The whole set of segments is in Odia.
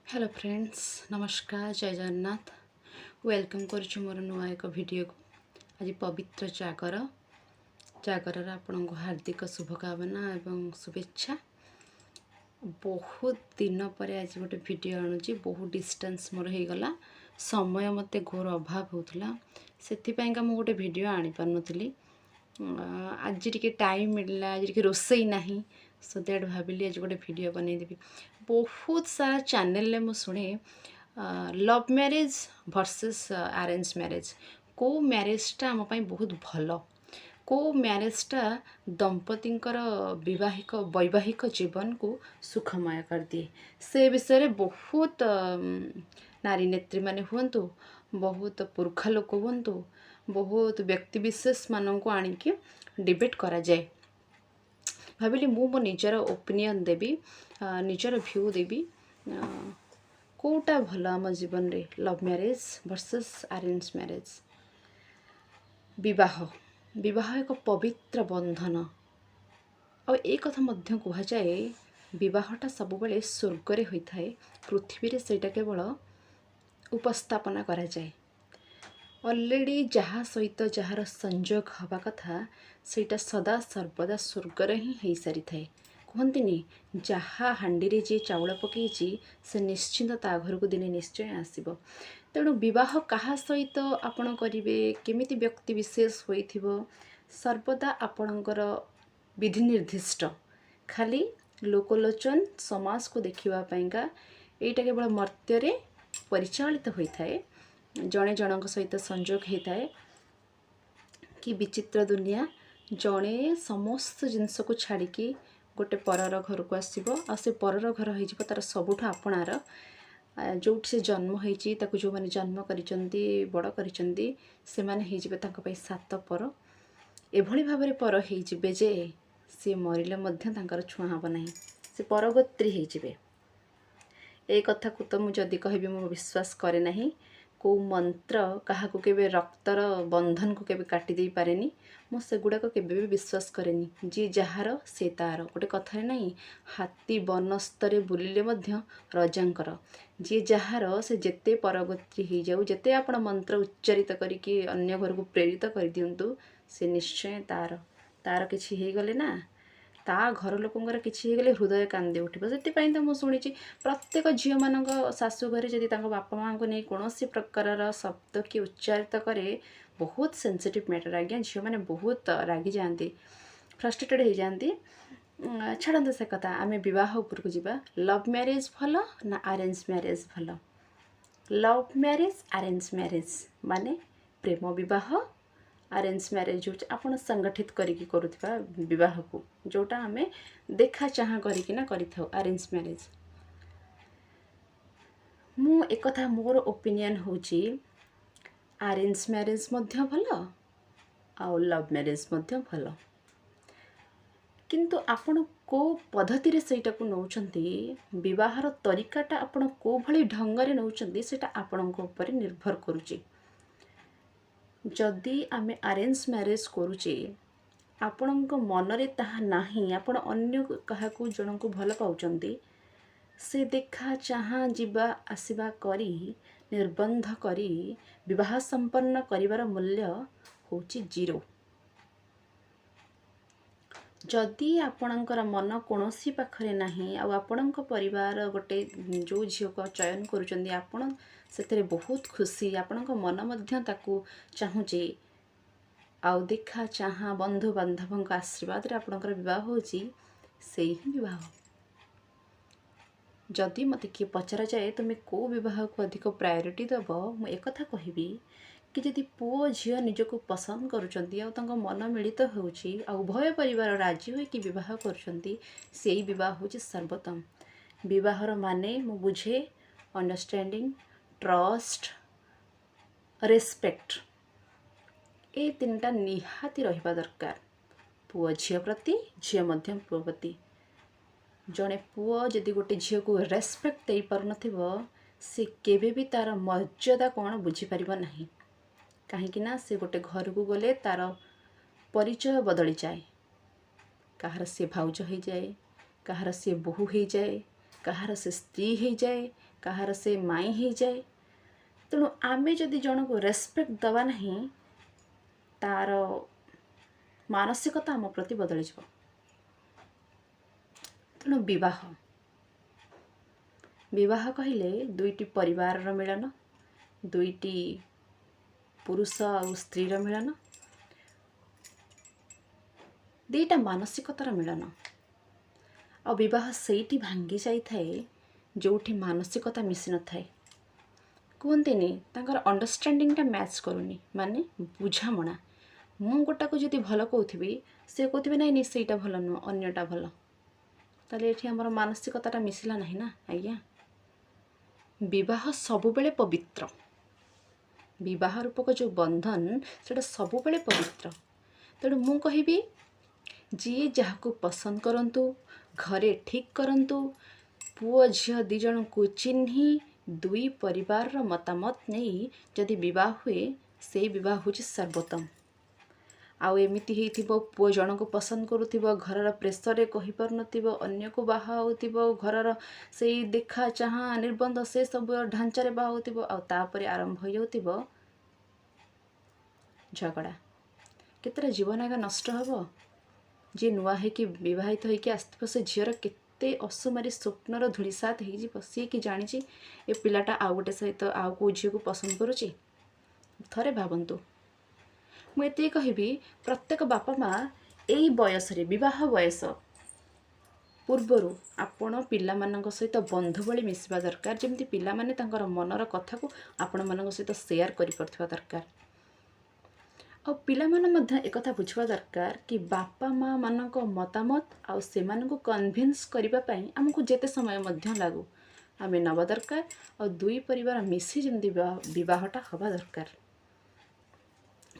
ହ୍ୟାଲୋ ଫ୍ରେଣ୍ଡସ୍, ନମସ୍କାର, ଜୟ ଜଗନ୍ନାଥ। Welcome କରୁଛି ମୋର ନୂଆ ଏକ ଭିଡ଼ିଓକୁ। ଆଜି ପବିତ୍ର ଜାଗର। ଜାଗରର ଆପଣଙ୍କୁ ହାର୍ଦ୍ଦିକ ଶୁଭକାମନା ଏବଂ ଶୁଭେଚ୍ଛା। ବହୁତ ଦିନ ପରେ ଆଜି ଗୋଟେ ଭିଡ଼ିଓ ଆଣୁଛି। ବହୁତ ଡିଷ୍ଟାନ୍ସ ମୋର ହେଇଗଲା, ସମୟ ମୋତେ ଘୋର ଅଭାବ ହେଉଥିଲା, ସେଥିପାଇଁକା ମୁଁ ଗୋଟେ ଭିଡ଼ିଓ ଆଣିପାରୁନଥିଲି। ଆଜି ଟିକେ ଟାଇମ୍ ମିଳିଲା, ଆଜି ଟିକେ ରୋଷେଇ ନାହିଁ, ସୋ that ଭାବିଲି ଆଜି ଗୋଟେ ଭିଡ଼ିଓ ବନେଇଦେବି। ବହୁତ ସାରା ଚ୍ୟାନେଲରେ ମୁଁ ଶୁଣେ love marriage versus arrange marriage, କେଉଁ ମ୍ୟାରେଜ୍ଟା ଆମ ପାଇଁ ବହୁତ ଭଲ, କେଉଁ ମ୍ୟାରେଜ୍ଟା ଦମ୍ପତିଙ୍କର ବୈବାହିକ ଜୀବନକୁ ସୁଖମୟ କରିଦିଏ। ସେ ବିଷୟରେ ବହୁତ ନାରୀ ନେତ୍ରୀମାନେ ହୁଅନ୍ତୁ, ବହୁତ ପୁରୁଖା ଲୋକ ହୁଅନ୍ତୁ, ବହୁତ ବ୍ୟକ୍ତିବିଶେଷମାନଙ୍କୁ ଆଣିକି ଡିବେଟ୍ କରାଯାଏ। ଭାବିଲି ମୁଁ ମୋ ନିଜର ଓପିନିଅନ୍ ଦେବି, ନିଜର ଭ୍ୟୁ ଦେବି, କେଉଁଟା ଭଲ ଆମ ଜୀବନରେ, love marriage versus arrange marriage. ବିବାହ ଏକ ପବିତ୍ର ବନ୍ଧନ। ଆଉ ଏ କଥା ମଧ୍ୟ କୁହାଯାଏ, ବିବାହଟା ସବୁବେଳେ ସ୍ୱର୍ଗରେ ହୋଇଥାଏ, ପୃଥିବୀରେ ସେଇଟା କେବଳ ଉପସ୍ଥାପନା କରାଯାଏ। ଅଲରେଡ଼ି ଯାହା ସହିତ ଯାହାର ସଂଯୋଗ ହେବା କଥା, ସେଇଟା ସଦା ସର୍ବଦା ସ୍ୱର୍ଗରେ ହିଁ ହେଇସାରିଥାଏ। କୁହନ୍ତିନି, ଯାହା ହାଣ୍ଡିରେ ଯିଏ ଚାଉଳ ପକେଇଛି, ସେ ନିଶ୍ଚିନ୍ତ ତା ଘରକୁ ଦିନେ ନିଶ୍ଚୟ ଆସିବ। ତେଣୁ ବିବାହ କାହା ସହିତ ଆପଣ କରିବେ, କେମିତି ବ୍ୟକ୍ତି ବିଶେଷ ହୋଇଥିବ, ସର୍ବଦା ଆପଣଙ୍କର ବିଧି ନିର୍ଦ୍ଦିଷ୍ଟ। ଖାଲି ଲୋକଲୋଚନ ସମାଜକୁ ଦେଖିବା ପାଇଁକା ଏଇଟା କେବଳ ମର୍ତ୍ତ୍ୟରେ ପରିଚାଳିତ ହୋଇଥାଏ, ଜଣେ ଜଣଙ୍କ ସହିତ ସଂଯୋଗ ହେଇଥାଏ। କି ବିଚିତ୍ର ଦୁନିଆ! ଜଣେ ସମସ୍ତ ଜିନିଷକୁ ଛାଡ଼ିକି ଗୋଟେ ପରର ଘରକୁ ଆସିବ ଆଉ ସେ ପରର ଘର ହେଇଯିବ ତା'ର ସବୁଠୁ ଆପଣାର। ଯେଉଁଠି ସେ ଜନ୍ମ ହେଇଛି, ତାକୁ ଯେଉଁମାନେ ଜନ୍ମ କରିଛନ୍ତି, ବଡ଼ କରିଛନ୍ତି, ସେମାନେ ହେଇଯିବେ ତାଙ୍କ ପାଇଁ ସାତ ପର। ଏଭଳି ଭାବରେ ପର ହେଇଯିବେ ଯେ ସିଏ ମରିଲେ ମଧ୍ୟ ତାଙ୍କର ଛୁଆଁ ହେବ ନାହିଁ, ସେ ପରଗୋତ୍ରୀ ହେଇଯିବେ। ଏ କଥାକୁ ତ ମୁଁ ଯଦି କହିବି, ମୁଁ ବିଶ୍ୱାସ କରେ ନାହିଁ। କେଉଁ ମନ୍ତ୍ର କାହାକୁ କେବେ ରକ୍ତର ବନ୍ଧନକୁ କେବେ କାଟି ଦେଇପାରେନି। ମୁଁ ସେଗୁଡ଼ାକ କେବେ ବି ବିଶ୍ୱାସ କରେନି। ଯିଏ ଯାହାର ସେ ତାର। ଗୋଟେ କଥାରେ ନାହିଁ, ହାତୀ ବନସ୍ତରେ ବୁଲିଲେ ମଧ୍ୟ ରଜାଙ୍କର। ଯିଏ ଯାହାର, ସେ ଯେତେ ପରଗୋତ୍ରୀ ହେଇଯାଉ, ଯେତେ ଆପଣ ମନ୍ତ୍ର ଉଚ୍ଚାରିତ କରିକି ଅନ୍ୟ ଘରକୁ ପ୍ରେରିତ କରିଦିଅନ୍ତୁ, ସେ ନିଶ୍ଚୟ ତାର। ତାର କିଛି ହେଇଗଲେ ନା ତା ଘର ଲୋକଙ୍କର କିଛି ହେଇଗଲେ ହୃଦୟ କାନ୍ଦି ଉଠିବ। ସେଥିପାଇଁ ତ ମୁଁ ଶୁଣିଛି, ପ୍ରତ୍ୟେକ ଝିଅମାନଙ୍କ ଶାଶୁ ଘରେ ଯଦି ତାଙ୍କ ବାପା ମାଆଙ୍କୁ ନେଇ କୌଣସି ପ୍ରକାରର ଶବ୍ଦ କିଏ ଉଚ୍ଚାରିତ କରେ, ବହୁତ ସେନ୍ସିଟିଭ୍ ମ୍ୟାଟର୍ ଆଜ୍ଞା, ଝିଅମାନେ ବହୁତ ରାଗିଯାଆନ୍ତି, ଫ୍ରଷ୍ଟ୍ରେଟେଡ଼ ହେଇଯାଆନ୍ତି। ଛାଡ଼ନ୍ତୁ ସେ କଥା, ଆମେ ବିବାହ ଉପରକୁ ଯିବା। ଲଭ୍ ମ୍ୟାରେଜ୍ ଭଲ ନା ଆରେଞ୍ଜ ମ୍ୟାରେଜ୍ ଭଲ? ଲଭ୍ ମ୍ୟାରେଜ୍, ଆରେଞ୍ଜ ମ୍ୟାରେଜ୍ ମାନେ ପ୍ରେମ ବିବାହ। ଆରେଞ୍ଜ ମ୍ୟାରେଜ୍ ହେଉଛି ଆପଣ ସଂଗଠିତ କରିକି କରୁଥିବା ବିବାହକୁ, ଯେଉଁଟା ଆମେ ଦେଖା ଚାହାଁ କରିକିନା କରିଥାଉ, ଆରେଞ୍ଜ ମ୍ୟାରେଜ୍। ମୁଁ ଏକଥା ମୋର ଓପିନିଅନ୍ ହେଉଛି, ଆରେଞ୍ଜ ମ୍ୟାରେଜ୍ ମଧ୍ୟ ଭଲ ଆଉ ଲଭ୍ ମ୍ୟାରେଜ୍ ମଧ୍ୟ ଭଲ। କିନ୍ତୁ ଆପଣ କେଉଁ ପଦ୍ଧତିରେ ସେଇଟାକୁ ନେଉଛନ୍ତି, ବିବାହର ତରିକାଟା ଆପଣ କେଉଁ ଭଳି ଢଙ୍ଗରେ ନେଉଛନ୍ତି, ସେଇଟା ଆପଣଙ୍କ ଉପରେ ନିର୍ଭର କରୁଛି। ଯଦି ଆମେ ଆରେଞ୍ଜ ମ୍ୟାରେଜ୍ କରୁଛେ, ଆପଣଙ୍କ ମନରେ ତାହା ନାହିଁ, ଆପଣ ଅନ୍ୟ କାହାକୁ ଜଣଙ୍କୁ ଭଲ ପାଉଛନ୍ତି, ସେ ଦେଖା ଚାହାଁ ଯିବା ଆସିବା କରି, ନିର୍ବନ୍ଧ କରି ବିବାହ ସମ୍ପନ୍ନ କରିବାର ମୂଲ୍ୟ ହେଉଛି ଜିରୋ। ଯଦି ଆପଣଙ୍କର ମନ କୌଣସି ପାଖରେ ନାହିଁ ଆଉ ଆପଣଙ୍କ ପରିବାର ଗୋଟେ ଯେଉଁ ଝିଅକୁ ଚୟନ କରୁଛନ୍ତି, ଆପଣ ସେଥିରେ ବହୁତ ଖୁସି, ଆପଣଙ୍କ ମନ ମଧ୍ୟ ତାକୁ ଚାହୁଁଛି, ଆଉ ଦେଖା ଚାହାଁ ବନ୍ଧୁବାନ୍ଧବଙ୍କ ଆଶୀର୍ବାଦରେ ଆପଣଙ୍କର ବିବାହ ହେଉଛି, ସେଇ ହିଁ ବିବାହ। ଯଦି ମୋତେ କିଏ ପଚରାଯାଏ, ତୁମେ କେଉଁ ବିବାହକୁ ଅଧିକ ପ୍ରାୟୋରିଟି ଦେବ, ମୁଁ ଏକଥା କହିବି କି ଯଦି ପୁଅ ଝିଅ ନିଜକୁ ପସନ୍ଦ କରୁଛନ୍ତି ଆଉ ତାଙ୍କ ମନ ମିଳିତ ହେଉଛି ଆଉ ଉଭୟ ପରିବାର ରାଜି ହୋଇକି ବିବାହ କରୁଛନ୍ତି, ସେଇ ବିବାହ ହେଉଛି ସର୍ବୋତ୍ତମ। ବିବାହର ମାନେ ମୁଁ ବୁଝେ ଅଣ୍ଡରଷ୍ଟାଣ୍ଡିଂ, ଟ୍ରଷ୍ଟ, ରେସପେକ୍ଟ। ଏ ତିନିଟା ନିହାତି ରହିବା ଦରକାର, ପୁଅ ଝିଅ ପ୍ରତି, ଝିଅ ମଧ୍ୟ ପୁଅ ପ୍ରତି। ଜଣେ ପୁଅ ଯଦି ଗୋଟେ ଝିଅକୁ ରେସପେକ୍ଟ ଦେଇପାରୁନଥିବ, ସେ କେବେ ବି ତା'ର ମର୍ଯ୍ୟାଦା କ'ଣ ବୁଝିପାରିବ ନାହିଁ। କାହିଁକି ନା ସେ ଗୋଟେ ଘରକୁ ଗଲେ ତା'ର ପରିଚୟ ବଦଳିଯାଏ। କାହାର ସିଏ ଭାଉଜ ହେଇଯାଏ, କାହାର ସିଏ ବୋହୂ ହେଇଯାଏ, କାହାର ସେ ସ୍ତ୍ରୀ ହେଇଯାଏ, କାହାର ସେ ମାଇଁ ହେଇଯାଏ। ତେଣୁ ଆମେ ଯଦି ଜଣକୁ ରେସପେକ୍ଟ ଦେବା ନାହିଁ, ତାର ମାନସିକତା ଆମ ପ୍ରତି ବଦଳିଯିବ। ତେଣୁ ବିବାହ, ବିବାହ କହିଲେ ଦୁଇଟି ପରିବାରର ମିଳନ, ଦୁଇଟି ପୁରୁଷ ଆଉ ସ୍ତ୍ରୀର ମିଳନ, ଦୁଇଟା ମାନସିକତାର ମିଳନ। ଆଉ ବିବାହ ସେଇଠି ଭାଙ୍ଗି ଯାଇଥାଏ ଯେଉଁଠି ମାନସିକତା ମିଶି ନଥାଏ। କୁହନ୍ତିନି, ତାଙ୍କର ଅଣ୍ଡରଷ୍ଟାଣ୍ଡିଂଟା ମ୍ୟାଚ୍ କରୁନି, ମାନେ ବୁଝାମଣା। ମୁଁ ଗୋଟାକୁ ଯଦି ଭଲ କହୁଥିବି, ସେ କହୁଥିବେ, ନାଇଁ ନାଇଁ, ସେଇଟା ଭଲ ନୁହଁ, ଅନ୍ୟଟା ଭଲ। ତାହେଲେ ଏଠି ଆମର ମାନସିକତାଟା ମିଶିଲା ନାହିଁ ନା ଆଜ୍ଞା। ବିବାହ ସବୁବେଳେ ପବିତ୍ର। ବିବାହ ରୂପକ ଯେଉଁ ବନ୍ଧନ, ସେଇଟା ସବୁବେଳେ ପବିତ୍ର। ତେଣୁ ମୁଁ କହିବି, ଯିଏ ଯାହାକୁ ପସନ୍ଦ କରନ୍ତୁ, ଘରେ ଠିକ୍ କରନ୍ତୁ, ପୁଅ ଝିଅ ଦୁଇ ଜଣଙ୍କୁ ଚିହ୍ନି, ଦୁଇ ପରିବାରର ମତାମତ ନେଇ ଯଦି ବିବାହ ହୁଏ, ସେଇ ବିବାହ ହେଉଛି ସର୍ବୋତ୍ତମ। ଆଉ ଏମିତି ହେଇଥିବ, ପୁଅ ଜଣକୁ ପସନ୍ଦ କରୁଥିବ, ଘରର ପ୍ରେସରରେ କହିପାରୁନଥିବ, ଅନ୍ୟକୁ ବାହା ହେଉଥିବ, ଘରର ସେଇ ଦେଖା ଚାହାଁ ନିର୍ବନ୍ଧ ସେ ସବୁ ଢାଞ୍ଚାରେ ବାହା ହେଉଥିବ, ଆଉ ତାପରେ ଆରମ୍ଭ ହୋଇଯାଉଥିବ ଝଗଡ଼ା, କେତେଟା ଜୀବନ ଆଗ ନଷ୍ଟ ହେବ। ଯିଏ ନୂଆ ହେଇକି ବିବାହିତ ହେଇକି ଆସିଥିବ, ସେ ଝିଅର କେତେ ଅସୁମାରୀ ସ୍ୱପ୍ନର ଧୂଳିସାତ ହେଇଯିବ। ସିଏ କି ଜାଣିଛି ଏ ପିଲାଟା ଆଉ ଗୋଟେ ସହିତ, ଆଉ କେଉଁ ଝିଅକୁ ପସନ୍ଦ କରୁଛି? ଥରେ ଭାବନ୍ତୁ। ମୁଁ ଏତିକି କହିବି, ପ୍ରତ୍ୟେକ ବାପା ମା ଏଇ ବୟସରେ, ବିବାହ ବୟସ ପୂର୍ବରୁ ଆପଣ ପିଲାମାନଙ୍କ ସହିତ ବନ୍ଧୁ ଭଳି ମିଶିବା ଦରକାର। ଯେମିତି ପିଲାମାନେ ତାଙ୍କର ମନର କଥାକୁ ଆପଣମାନଙ୍କ ସହିତ ସେୟାର କରିପାରୁଥିବା ଦରକାର। ଆଉ ପିଲାମାନେ ମଧ୍ୟ ଏକଥା ବୁଝିବା ଦରକାର କି ବାପା ମାଆମାନଙ୍କ ମତାମତ ଆଉ ସେମାନଙ୍କୁ କନଭିନ୍ସ କରିବା ପାଇଁ ଆମକୁ ଯେତେ ସମୟ ମଧ୍ୟ ଲାଗୁ, ଆମେ ନେବା ଦରକାର। ଆଉ ଦୁଇ ପରିବାର ମିଶି ଯେମିତି ବିବାହଟା ହେବା ଦରକାର।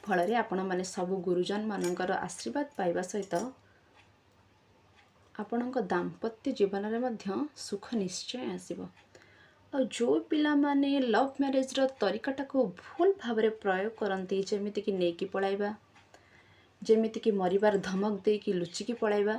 ଫଳରେ ଆପଣମାନେ ସବୁ ଗୁରୁଜନମାନଙ୍କର ଆଶୀର୍ବାଦ ପାଇବା ସହିତ ଆପଣଙ୍କ ଦାମ୍ପତ୍ୟ ଜୀବନରେ ମଧ୍ୟ ସୁଖ ନିଶ୍ଚୟ ଆସିବ। ଆଉ ଯେଉଁ ପିଲାମାନେ ଲଭ୍ ମ୍ୟାରେଜ୍ର ତରିକାଟାକୁ ଭୁଲ ଭାବରେ ପ୍ରୟୋଗ କରନ୍ତି, ଯେମିତିକି ନେଇକି ପଳାଇବା, ଯେମିତିକି ମରିବାର ଧମକ ଦେଇକି ଲୁଚିକି ପଳାଇବା,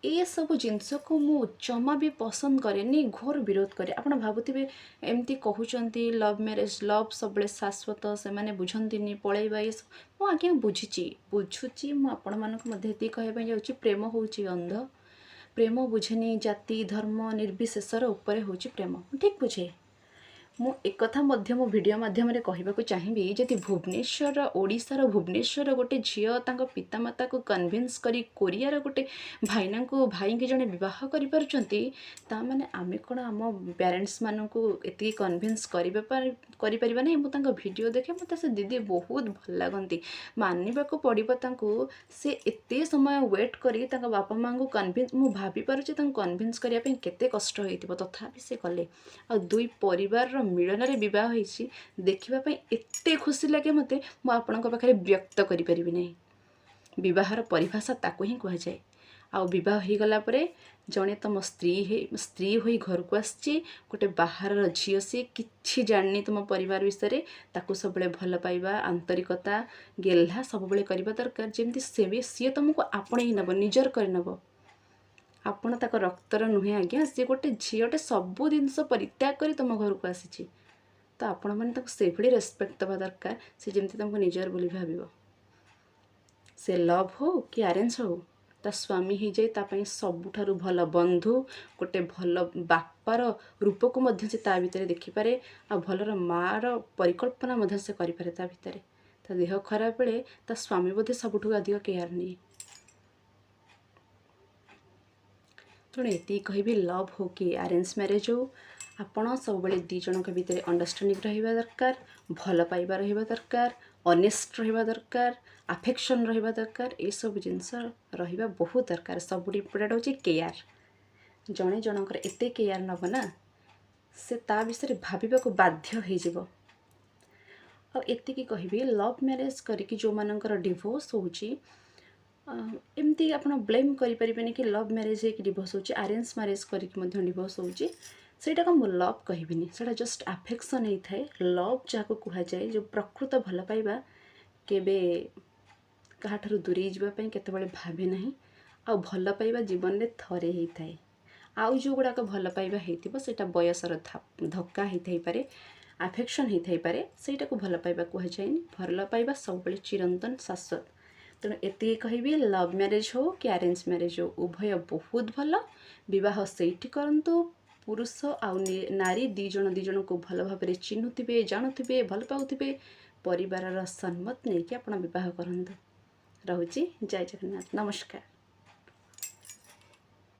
ଏସବୁ ଜିନିଷକୁ ମୁଁ ଜମା ବି ପସନ୍ଦ କରେନି, ଘୋର ବିରୋଧ କରେ। ଆପଣ ଭାବୁଥିବେ, ଏମିତି କହୁଛନ୍ତି, ଲଭ୍ ମ୍ୟାରେଜ୍, ଲଭ୍ ସବୁବେଳେ ଶାଶ୍ୱତ, ସେମାନେ ବୁଝନ୍ତିନି, ପଳେଇବା ଏସବୁ। ମୁଁ ଆଜ୍ଞା ବୁଝିଛି, ବୁଝୁଛି। ମୁଁ ଆପଣମାନଙ୍କୁ ମଧ୍ୟ ଏତିକି କହିବା ପାଇଁ ଯାଉଛି, ପ୍ରେମ ହେଉଛି ଅନ୍ଧ। ପ୍ରେମ ବୁଝେନି ଜାତି ଧର୍ମ ନିର୍ବିଶେଷର ଉପରେ ହେଉଛି ପ୍ରେମ। ମୁଁ ଠିକ୍ ବୁଝେ। ମୁଁ ଏକଥା ମଧ୍ୟ ମୋ ଭିଡ଼ିଓ ମାଧ୍ୟମରେ କହିବାକୁ ଚାହିଁବି, ଯଦି ଭୁବନେଶ୍ୱର, ଓଡ଼ିଶାର ଭୁବନେଶ୍ୱର ଗୋଟେ ଝିଅ ତାଙ୍କ ପିତାମାତାକୁ କନଭିନ୍ସ କରି କୋରିଆର ଗୋଟେ ଭାଇନାଙ୍କୁ, ଭାଇଙ୍କି ଜଣେ ବିବାହ କରିପାରୁଛନ୍ତି, ତା ମାନେ ଆମେ କ'ଣ ଆମ ପ୍ୟାରେଣ୍ଟସ୍ମାନଙ୍କୁ ଏତିକି କନଭିନ୍ସ କରିପାରିବା ନାହିଁ? ମୁଁ ତାଙ୍କ ଭିଡ଼ିଓ ଦେଖେ, ମୋତେ ସେ ଦିଦି ବହୁତ ଭଲ ଲାଗନ୍ତି। ମାନିବାକୁ ପଡ଼ିବ ତାଙ୍କୁ, ସେ ଏତେ ସମୟ ୱେଟ୍ କରି ତାଙ୍କ ବାପା ମାଆଙ୍କୁ କନଭିନ୍ସ, ମୁଁ ଭାବିପାରୁଛି ତାଙ୍କୁ କନଭିନ୍ସ କରିବା ପାଇଁ କେତେ କଷ୍ଟ ହେଇଥିବ। ତଥାପି ସେ କଲେ ଆଉ ଦୁଇ ପରିବାରର ମିଳନରେ ବିବାହ ହେଇଛି। ଦେଖିବା ପାଇଁ ଏତେ ଖୁସି ଲାଗେ ମୋତେ, ମୁଁ ଆପଣଙ୍କ ପାଖରେ ବ୍ୟକ୍ତ କରିପାରିବି ନାହିଁ। ବିବାହର ପରିଭାଷା ତାକୁ ହିଁ କୁହାଯାଏ। ଆଉ ବିବାହ ହେଇଗଲା ପରେ ଜଣେ ତୁମ ସ୍ତ୍ରୀ ହୋଇ ଘରକୁ ଆସିଛି, ଗୋଟେ ବାହାରର ଝିଅ, ସିଏ କିଛି ଜାଣିନି ତୁମ ପରିବାର ବିଷୟରେ। ତାକୁ ସବୁବେଳେ ଭଲ ପାଇବା, ଆନ୍ତରିକତା, ଗେହ୍ଲା ସବୁବେଳେ କରିବା ଦରକାର, ଯେମିତି ସେ ବି ସିଏ ତୁମକୁ ଆପଣେଇ ନେବ, ନିଜର କରିନେବ। ଆପଣ ତାଙ୍କ ରକ୍ତର ନୁହେଁ ଆଜ୍ଞା। ସିଏ ଗୋଟେ ଝିଅଟେ, ସବୁ ଜିନିଷ ପରିତ୍ୟାଗ କରି ତୁମ ଘରକୁ ଆସିଛି। ତ ଆପଣମାନେ ତାକୁ ସେଇଭଳି ରେସପେକ୍ଟ ଦେବା ଦରକାର, ସେ ଯେମିତି ତୁମକୁ ନିଜର ବୋଲି ଭାବିବ। ସେ ଲଭ୍ ହଉ କି ଆରେଞ୍ଜ ହଉ, ତା ସ୍ୱାମୀ ହେଇଯାଇ ତା ପାଇଁ ସବୁଠାରୁ ଭଲ ବନ୍ଧୁ, ଗୋଟେ ଭଲ ବାପାର ରୂପକୁ ମଧ୍ୟ ସେ ତା ଭିତରେ ଦେଖିପାରେ, ଆଉ ଭଲର ମାଆର ପରିକଳ୍ପନା ମଧ୍ୟ ସେ କରିପାରେ ତା ଭିତରେ। ତା ଦେହ ଖରାପ ବେଳେ ତା ସ୍ୱାମୀ ବୋଧେ ସବୁଠୁ ଅଧିକ କେୟାର ନିଏ। ତେଣୁ ଏତିକି କହିବି, ଲଭ୍ ହଉ କି ଆରେଞ୍ଜ ମ୍ୟାରେଜ୍ ହଉ, ଆପଣ ସବୁବେଳେ ଦୁଇ ଜଣଙ୍କ ଭିତରେ ଅଣ୍ଡରଷ୍ଟାଣ୍ଡିଂ ରହିବା ଦରକାର, ଭଲ ପାଇବା ରହିବା ଦରକାର, ଅନେଷ୍ଟ ରହିବା ଦରକାର, ଆଫେକ୍ସନ୍ ରହିବା ଦରକାର। ଏସବୁ ଜିନିଷ ରହିବା ବହୁତ ଦରକାର। ସବୁଠୁ ଇମ୍ପୋର୍ଟାଣ୍ଟ ହେଉଛି କେୟାର। ଜଣେ ଜଣଙ୍କର ଏତେ କେୟାର ନେବ ନା, ସେ ତା ବିଷୟରେ ଭାବିବାକୁ ବାଧ୍ୟ ହେଇଯିବ। ଆଉ ଏତିକି କହିବି, ଲଭ୍ ମ୍ୟାରେଜ୍ କରିକି ଯେଉଁମାନଙ୍କର ଡିଭୋର୍ସ ହେଉଛି, ଏମିତି ଆପଣ ବ୍ଲେମ୍ କରିପାରିବେନି କି ଲଭ୍ ମ୍ୟାରେଜ୍ ହେଇକି ଡିଭୋର୍ସ ହେଉଛି। ଆରେଞ୍ଜ ମ୍ୟାରେଜ୍ କରିକି ମଧ୍ୟ ଡିଭୋର୍ସ ହେଉଛି। ସେଇଟାକୁ ମୁଁ ଲଭ୍ କହିବିନି, ସେଇଟା ଜଷ୍ଟ ଆଫେକ୍ସନ୍ ହେଇଥାଏ। ଲଭ୍ ଯାହାକୁ କୁହାଯାଏ, ଯେଉଁ ପ୍ରକୃତ ଭଲ ପାଇବା, କେବେ କାହାଠାରୁ ଦୂରେଇ ଯିବା ପାଇଁ କେତେବେଳେ ଭାବେ ନାହିଁ। ଆଉ ଭଲ ପାଇବା ଜୀବନରେ ଥରେ ହେଇଥାଏ। ଆଉ ଯେଉଁଗୁଡ଼ାକ ଭଲ ପାଇବା ହେଇଥିବ, ସେଇଟା ବୟସର ଧକ୍କା ହେଇଥାଇପାରେ, ଆଫେକ୍ସନ୍ ହେଇଥାଇପାରେ, ସେଇଟାକୁ ଭଲ ପାଇବା କୁହାଯାଏନି। ଭଲ ପାଇବା ସବୁବେଳେ ଚିରନ୍ତନ, ଶାଶ୍ୱତ। ତେଣୁ ଏତିକି କହିବି, ଲଭ୍ ମ୍ୟାରେଜ୍ ହେଉ କି ଆରେଞ୍ଜ ମ୍ୟାରେଜ୍ ହେଉ, ଉଭୟ ବହୁତ ଭଲ। ବିବାହ ସେଇଠି କରନ୍ତୁ, ପୁରୁଷ ଆଉ ନାରୀ ଦୁଇ ଜଣ ଦୁଇ ଜଣଙ୍କୁ ଭଲ ଭାବରେ ଚିହ୍ନୁଥିବେ, ଜାଣୁଥିବେ, ଭଲ ପାଉଥିବେ। ପରିବାରର ସମ୍ମତ ନେଇକି ଆପଣ ବିବାହ କରନ୍ତୁ। ରହୁଛି, ଜୟ ଜଗନ୍ନାଥ, ନମସ୍କାର।